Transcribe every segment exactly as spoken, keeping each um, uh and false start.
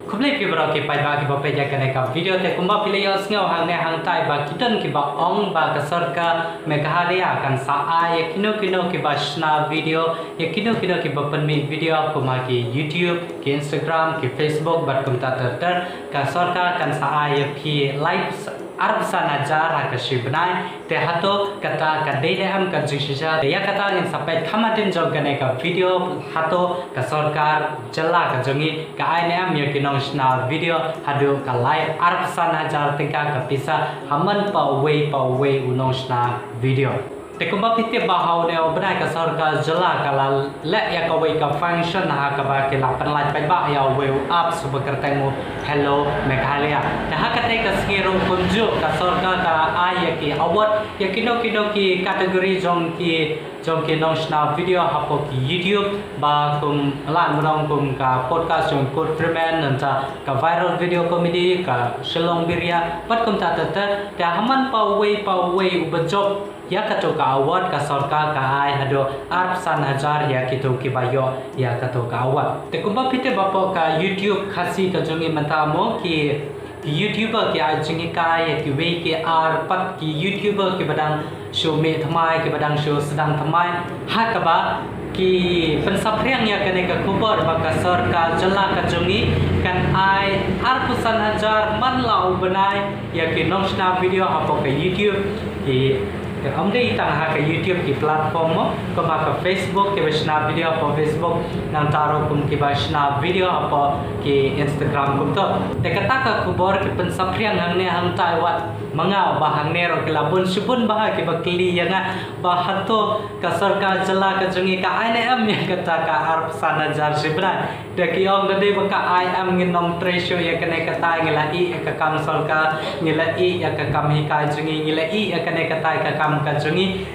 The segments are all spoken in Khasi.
Khublei phi baroh ki paidbah kiba peit ïa kane ka video. Te kumba phi la ïohsngew hangne hangtai ba ki don kiba ong ba ka sorkar Meghalaya kan sa ai ïa kino kino kiba shna video, ïa kino kino kiba pynmih video kum ha ki YouTube, ki Instagram, ki Facebook bad kumta ter ter, ka sorkar kan sa ai ïa phi lai arphew san hajar ha ka shi bnai. Te hato kata ka dei ne em ka jingshisha? Te ïa kata ngin sa peit kham hadien jong kane ka video, hato ka sorkar jylla ka jong ngi ka ai ne em ïa ki nongshna video haduh ka lai arphew san hajar tyngka ka pisa ha man pa uwei pa uwei u nongshna video. Te kumba phi tip ba ha une u bnai ka sorkar jylla ka la leh ïa kawei ka function ha kaba ki la pynlait paidbah ïa uwei u apps uba kyrteng u Hello Meghalaya. Te ha katei ka sngi ruh kumjuh ka sorkar ka ai ïa ki award ïa kino kino ki category jong ki, jong ki nongshna video hapoh ki YouTube, ba kum la mrong kum ka podcast jong Kurt Freeman, nangta ka viral video comedy ka Shillong Biria bad kumta ter ter. Te ha man pa uwei pa uwei uba jop ïa kato ka award ka sorkar ka ai haduh arphew san hajar ïa kito kiba ïoh ïa kato ka award. Te kumba phi tip ba hapoh ka YouTube Khasi ka jong ngi mynta mo, ki, ki YouTuber ki ai jinghikai ïa kiwei ki ar pat ki YouTuber kiba dang shu mih thymmai, kiba dang shu sdang thymmai, ha kaba ki pynsaphriang ïa kane ka khubor ba ka sorkar jylla ka jong ngi kan ai arphew san hajar man la u bnai ïa ki nongshna video hapoh ka YouTube. Ki, ki ym dei tang ha ka YouTube ki platform mo, kum ha ka Facebook kiba shna video hapoh Facebook, nangta ruh kum kiba shna video hapoh ki Instagram kumto. Te kata ka khubor ki pynsaphriang hangne hangtai wat ma nga ba hangne ruh ki la bun shibun bha kiba kylli ïa nga ba hato ka sorkar jylla ka jong ngi ka ai ne em ïa kata ka arphew san hajar shi bnai. Da ki ong da dei ba ka ai em, ngin ym trei shuh ïa kane katai, ngi la ïeh ïa ka kam sorkar, ngi la ïeh ïa ka kam hikai jong ngi, ngi la ïeh ïa kane katai ka kam ka jong ngi.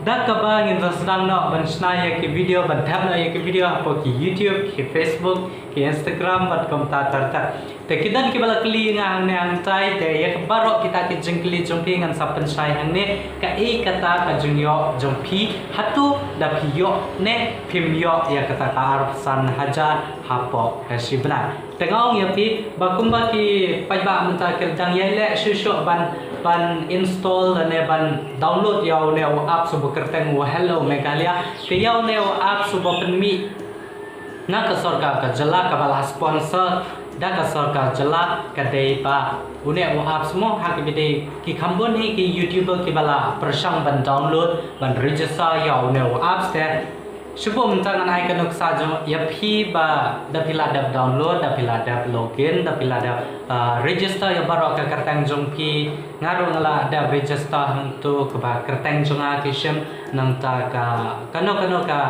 Da kaba ngin sa sdang noh ban shna ïa ki video, ban thep noh ïa ki video hapoh ki YouTube, ki Facebook, ki Instagram bad kumta ter ter. Te ki don kiba la kylli nga hangne hangtai, te ïa ka baroh kita ki jingkylli jong phi ngan sa pynshai hangne, kaei kata ka jingïoh jong phi, hato da phi ïoh ne phim ïoh ïa kata ka arphew san hajar hapoh ka shi bnai. Te nga ong ïa phi ba kumba ki paidbah mynta ki dang ïai leh shuh shuh ban, ban install lane ban download ïa une u apps uba kyrteng u Hello Meghalaya. Te ïa une u apps uba pynmih na ka sorkar ka jylla kaba la sponsor da ka sorkar jylla ka dei ba une u apps mo, ha kaba dei ki kham bun hi ki YouTuber kiba la pyrshang ban download ban register ïa une u apps. Te shu bun mynta ngan ai ka nuksa jong ïa phi ba da phi la dep download, da phi la dep login, da phi la dep, ah, register ïa baroh ka kyrteng jong phi. Nga ruh nga la dep register hangto kaba kyrteng jong nga ki shim, nangta ka kano kano ka,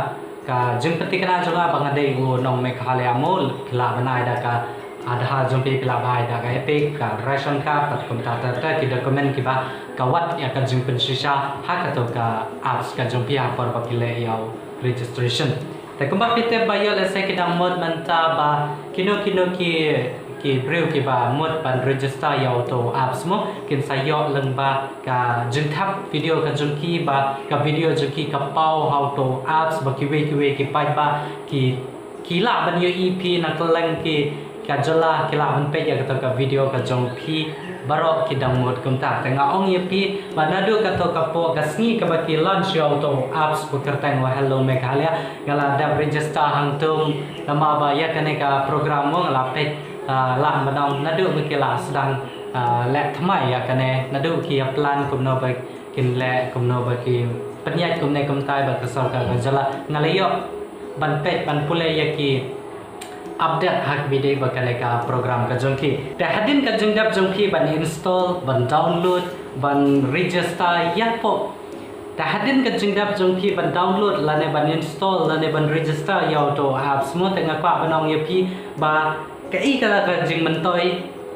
ka jingpynthikna jong nga ba nga dei u nong Meghalaya mo, phi lah ban ai da ka Aadhaar jong phi, phi lah ban ai da ka EPIC, ka ration card bad kumta ter ter ki document kiba ka wad ïa ka jingpynshisha ha kato ka apps ka jong phi ha por ba phi leh ïa u registration. Te kumba phi tip ba ïoh lehse ki dang mut mynta ba kino kino ki, ki briew kiba mut ban register ïa uto u apps mo, kin sa ïoh lyngba ka jingthep video ka jong ki, ba ka video jong ki ka paw ha uto u apps ba kiwei kiwei ki paidbah ki, ki lah ban ïohi phi na kylleng ki, ka jylla ki lah ban peit ïa kato ka video ka jong phi. Baroh ki dang mut kumta. Te nga ong ïa phi ba naduh kato ka por ka sngi kaba ki launch ïa uto u apps ba kyrteng u Hello Meghalaya, nga la dep register hangto, namar ba ïa kane ka program mo nga la peit, ah, lah ban ong naduh ba ki la sdang, ah, leh thymmai ïa kane, naduh ki ïa plan kumno ba kin leh, kumno ba ki pynïaid kumne kumtai bad ka sorkar ka jylla. Nga la ïoh ban peit ban pule ïa ki update ha kaba dei ba kane ka program ka jong ki. Te hadien ka jingdep jong phi ban install, ban download, ban register ïa pop. Te hadien ka jingdep jong phi ban download lane ban install lane ban register ïa uto u apps mo, te nga kwah ban ong ïa phi ba kaei kata ka jingmyntoi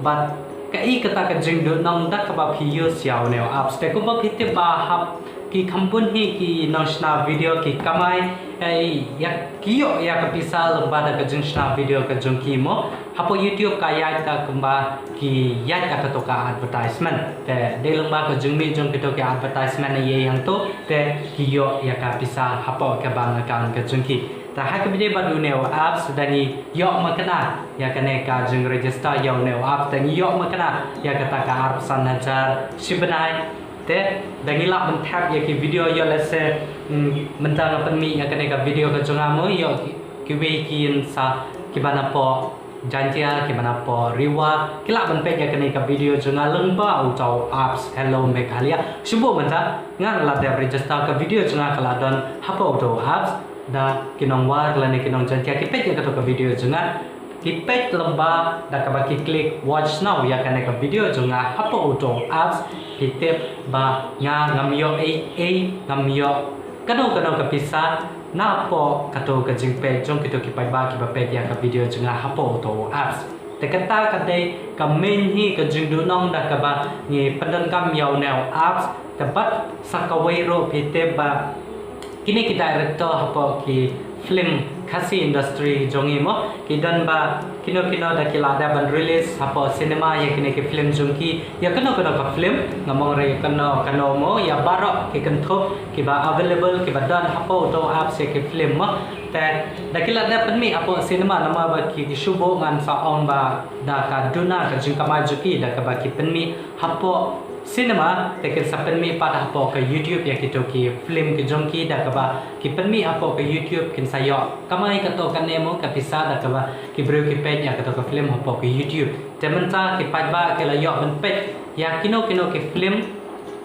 bad kaei kata ka jingduhnong da kaba phi use ïa une u apps. Te kumba phi tip ba hap ki kham bun hi ki nongshna video ki kamai, eh, ïa ki ïoh ïa ka pisa lyngba da ka jingshna video ka jong ki mo. Hapoh YouTube ka ïaid ka kumba ki ïaid ka kato ka advertisement. Te dei lyngba ka jingmih jong kito ki advertisement ïa hangto te ki ïoh ïa ka pisa hapoh ka bank account ka jong ki. Te ha kaba ïadei bad une u apps, da ngi ïoh makna ïa kane ka jingregister ïa une u apps, da ngi ïoh makna ïa kata ka arphew san hajar shi bnai. Te da ngi lah ban thep ïa ki video, ïoh lehse, mm, mynta nga pynmih ïa kane ka video ka jong nga mo, ïoh ki, kiwei ki yn sa, kiba napoh Jaintia, kiba napoh Ri Bhoi, ki lah ban peit ïa kane ka video jong nga lyngba uta u apps Hello Meghalaya. Shu bun mynta nga la dep register, ka video jong nga ka la don hapoh uta u apps. Da ki nongwar lane ki nong Jaintia ki peit ïa kato ka video jong nga, ki peit lyngba da kaba ki click watch now ïa kane ka video jong nga hapoh uta u apps, ki tip ba nga ngam ïoh ei ei, ngam ïoh kano kano ka pisa napoh kato ka jingpeit jong kito ki paidbah kiba peit ïa ka video jong nga hapoh uta u apps. Te kata ka dei ka main hi ka jingduhnong da kaba ngi pyndonkam ïa une u apps. Te bad sa kawei ruh phi tip ba kine ki director hapoh ki film Khasi industry jong ngi mo, ki don ba kino kino da ki la dep ban release hapoh cinema ïa kine ki film jong ki, ïa kano kano ka film, ngam ong re kano kano mo, ïa baroh ki kynthup kiba available, kiba don hapoh uta u apps ïa ki film mo. Te da ki la dep pynmih hapoh cinema, namar ba ki, ki shu bun, ngan sa ong ba da ka duna ka jingkamai jong ki da kaba ki pynmih hapoh cinema, te kin sa pynmih pat hapoh ka YouTube ïa kito ki film ki jong ki, da kaba ki pynmih hapoh ka YouTube kin sa ïoh kamai kato kane mo ka pisa da kaba ki briew ki peit ïa kato ka film hapoh ka YouTube. Te mynta ki paidbah ki la ïoh ban peit ïa kino kino ki film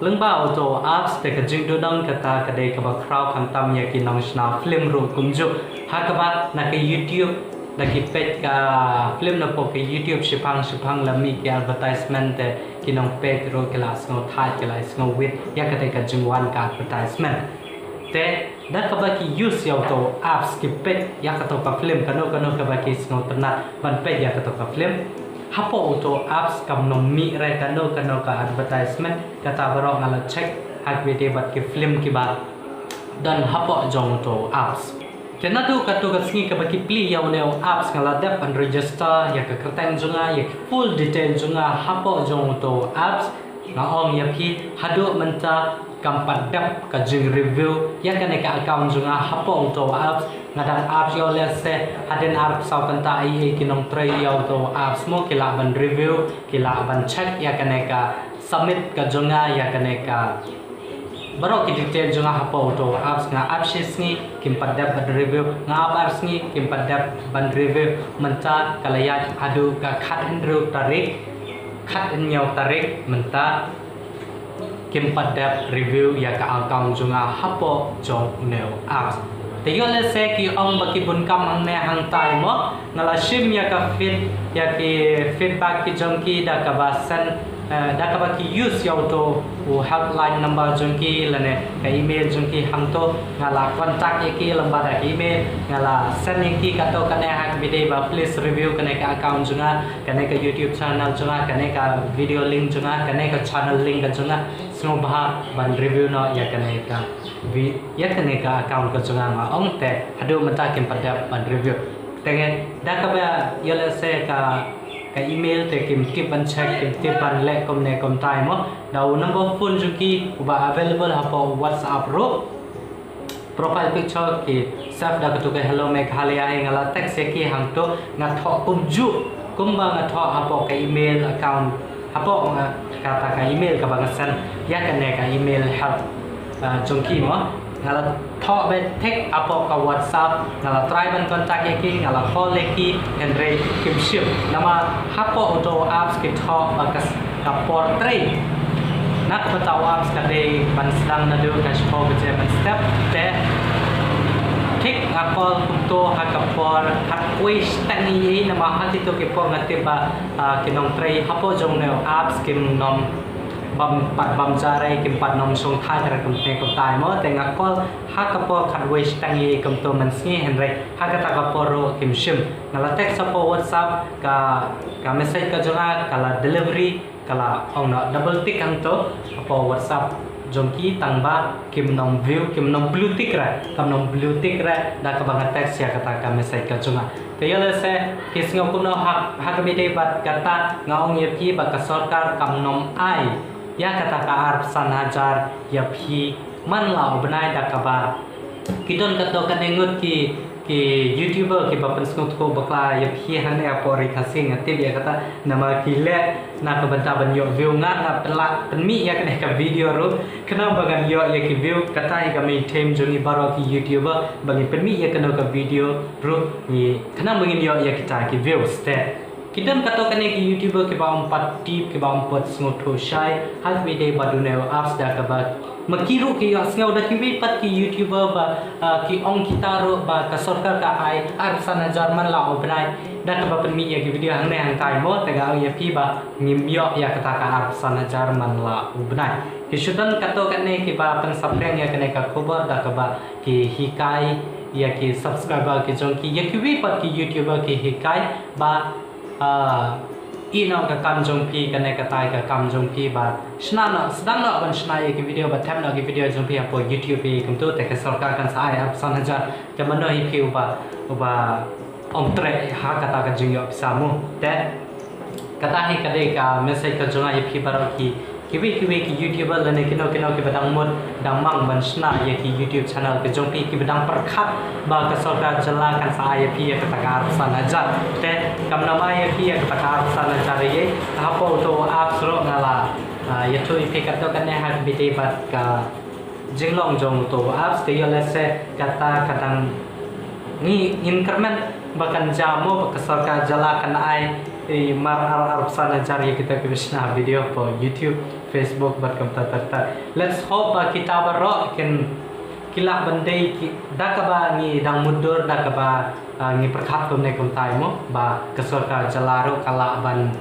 lyngba uta u apps, te ka jingduhnong kata ka dei kaba khraw khamtam ïa ki nongshna film ruh kumjuh. Ha kaba na ka YouTube da ki peit ka film napoh ka YouTube shiphang shiphang, la mih ki advertisement te ki nongpeit ruh ki la sngewthait, ki la sngewwit ïa kata ka jingwan ka advertisement. Te da kaba ki use ïa uta u apps ki peit ïa kato ka film, kano kano kaba ki sngewtynnat ban peit ïa kato ka film, hapoh uta u apps kam nym mih re kano kano ka advertisement. Kata baroh nga la check ha kaba ïadei bad ki film kiba don hapoh jong uta u apps. Te naduh kato ka sngi kaba ki plie ïa une u apps, nga la dep ban register ïa ka kyrteng jong nga, ïa ki full detail jong nga hapoh jong uta u apps. Nga ong ïa phi, haduh mynta kam pat dep ka jingreview ïa kane ka account jong nga hapoh uta u apps. Nga dang ap ïoh lehse hadien arphew saw kynta, ei ei ki nongtrei ïa uta u apps mo, ki lah ban review, ki lah ban check ïa kane ka submit ka jong nga ïa kane ka, baroh ki detail jong nga hapoh uta u apps. Nga ap shi sngi kim pat dep ban review, nga ap ar sngi kim pat dep ban review. Mynta ka la ïaid haduh ka khathynriew tarik, khathynñiew tarik mynta kim pat dep review ïa ka account jong nga hapoh jong une u apps. Te ïoh lehse ki ong ba ki bun kam hangne hangtai mo, nga la shim ïa ka feed, ïa ki feedback ki jong ki da kaba send, eh, da kaba ki use ïa uta u helpline number jong ki lane ka email jong ki hangto. Nga la contact ïa ki lyngba da ka email, nga la send ïa ki kato kane ha kaba ïadei ba please review kane ka account jong nga, kane ka YouTube channel jong nga, kane ka video link jong nga, kane ka channel link ka jong nga. Sngewbha ban review noh ïa kane ka vi-, ïa kane ka account ka jong nga, nga ong. Te haduh mynta kim pat dep ban review. Te da kaba ïoh lehse ka, ka email te kim tip ban check, kim tip ban leh kumne kumtai mo. Da u number phone jong ki uba available hapoh WhatsApp ruh, profile picture ki save da kato ka Hello Meghalaya hi. Nga la text ïa ki hangto, nga thoh kumjuh kumba nga thoh hapoh ka email account, hapoh nga, kata ka email kaba nga send ïa kane ka email help, ah, jong ki mo. Nga la thoh beit thik hapoh ka WhatsApp, nga la try ban contact ïa ki, nga la call ïa ki, hynrei kim shim. Namar hapoh uta u apps ki thoh ba ka, ka por trei na kata u apps ka dei ban sdang naduh ka shiphew baje mynstep. Te thik nga call kumto ha ka por khatwei shiteng ei ei, namar ha kito ki por nga tip ba, ah, ki nongtrei hapoh jong une u apps kim nym bam, pat bam ja re, kim pat nym shongthait re kumne kumtai mo. Te nga call ha ka por khatwei shiteng ei ei kumto mynsngi, hynrei ha kata ka por ruh kim shim. Nga la text hapoh WhatsApp, ka, ka message ka jong nga ka la delivery, ka la ong noh double tick hangto hapoh WhatsApp jong ki, tangba kim nym view, kim nym blue tick re, kim nym blue tick re da kaba nga text ïa kata ka message ka jong nga. Te ïoh lehse ki sngew kumno ha, ha kaba ïadei bad kata, nga ong ïa phi ba ka sorkar kam nym ai ïa kata ka arphew san hajar ïa phi man la u bnai, da kaba ki don kato kane ngut ki Ki YouTuber kiba pynsngewthuh bakla ïa phi hangne hapoh Ri Khasi, nga tip ïa kata, namar ki leh na ka bynta ban ïoh view. Nga nga pynlah pynmih ïa kane ka video ruh khnang ba ngan ïoh ïa ki view. Kata hi ka main aim jong ngi baroh ki YouTuber ba ngi pynmih ïa kano ka video ruh, ngi khnang ba ngin ïoh ïa kita ki views te. Ki don katto katne ki YouTuber kiba ym pat tip, kiba ym pat sngewthuh shai ha kaba ïadei bad une u apps, da kaba ma ki ruh ki ïohsngew, da kiwei pat ki YouTuber ba, ah, ki ong kita ruh ba ka sorkar ka ai arphew san hajar man la u bnai. Da kaba pynmih ïa ki video hangne hangtai mo, te nga ong ïa phi ba ngim ïoh ïa kata ka arphew san hajar man la u bnai. Ki shu don katto katne kiba pynsaphriang ïa kane ka khubor, da kaba ki hikai ïa ki subscriber ki jong ki, ïa kiwei pat ki YouTuber ki hikai ba, ah, ïehnoh ka kam jong phi, kane katai ka kam jong phi ba shna noh, sdang noh ban shna ïa ki video, ba them noh ki video jong phi hapoh YouTube ïa kumto, te ka sorkar kan sa ai arphew san hajar. Te mano hi phi uba, uba ym treh ha kata ka jingïoh pisa mo. Te kata hi ka dei ka message ka jong nga ïa phi baroh ki, kiwei kiwei ki YouTuber lane kino kino kiba dang mut dang mang ban shna ïa ki YouTube channel ki jong phi, kiba dang pyrkhat ba ka sorkar jylla kan sa ai ïa phi ïa kata ka arphew san hajar. Te kam nang ai ïa phi ïa kata ka arphew san hajar ïa, hapoh uto u apps ruh nga la, ah, ïathuh ïa phi katto katne ha kaba ïadei bad ka jinglong jong uto u apps, te ïoh lehse kata ka dang ngi ngin kyrmen ba kan jia mo, ba ka sorkar jylla kan ai, eh, mar ar, arphew san hajar ïa kita kiba shna video hapoh YouTube, Facebook bad kumta ter ter. Let's hope ba kita baroh kin, ki lah ban dei ki, da kaba ngi dang mutdur, da kaba, ah, ngi pyrkhat kumne kumtai mo, ba ka sorkar jylla ruh ka lah ban,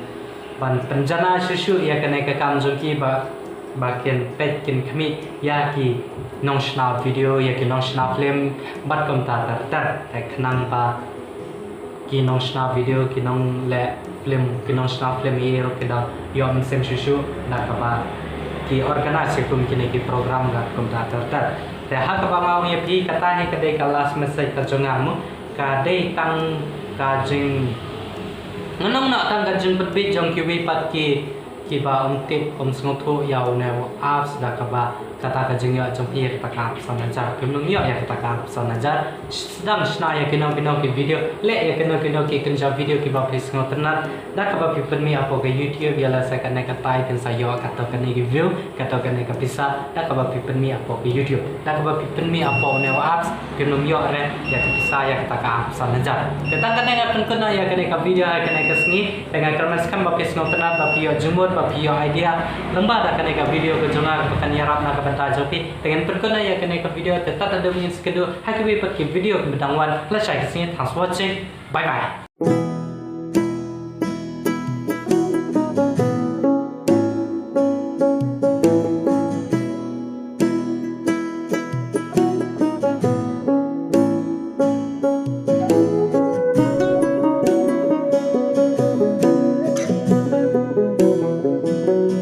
ban pynjanai shuh shuh ïa kane ka kam jong ki ba, ba kin peit kin khmih ïa ki nongshna video, ïa ki nongshna film bad kumta ter ter. Te khnang ba ki nongshna video, ki nongleh film, ki nongshna film ïa ruh ki da ïoh mynsiem shuh shuh da kaba ki organize ïa kum kine ki program bad kumta ter ter. Te ha kaba nga ong ïa phi, kata hi ka dei ka last message ka jong nga mo, ka dei tang ka jing, ngan ong noh tang ka jingpynbeit jong kiwei pat ki, kiba ym tip, ym sngewthuh ïa une u apps, da kaba kata ka jingïoh jong phi ïa kata ka arphew san hajar. Phim nym ïoh ïa kata ka arphew san hajar. Sdang shna ïa kino kino ki video, leh ïa kino kino ki kynja video kiba phi sngewtynnat, da kaba phi pynmih hapoh ka YouTube, ïa lehse kane katai kin sa ïoh katto katne ki view, katto katne ka pisa, da kaba phi pynmih hapoh ka YouTube. Da kaba phi pynmih hapoh une u apps, phim nym ïoh re ïa ka pisa ïa kata ka arphew san hajar. Te tang katne nga pynkut noh ïa kane ka video ha kane ka sngi. Te nga kyrmen skhem ba phi sngewtynnat, ba phi ïoh jingmut, ba phi ïoh idea lyngba da kane ka video ka jong nga kaba kan ïarap na ka bynta jong phi. Te ngan pynkut noh ïa kane ka video, te tad haduh ngin sa ïakynduh ha kiwei pat ki video kiba dang wan. Lashai ka sngi, thanks for watching. Bye bye.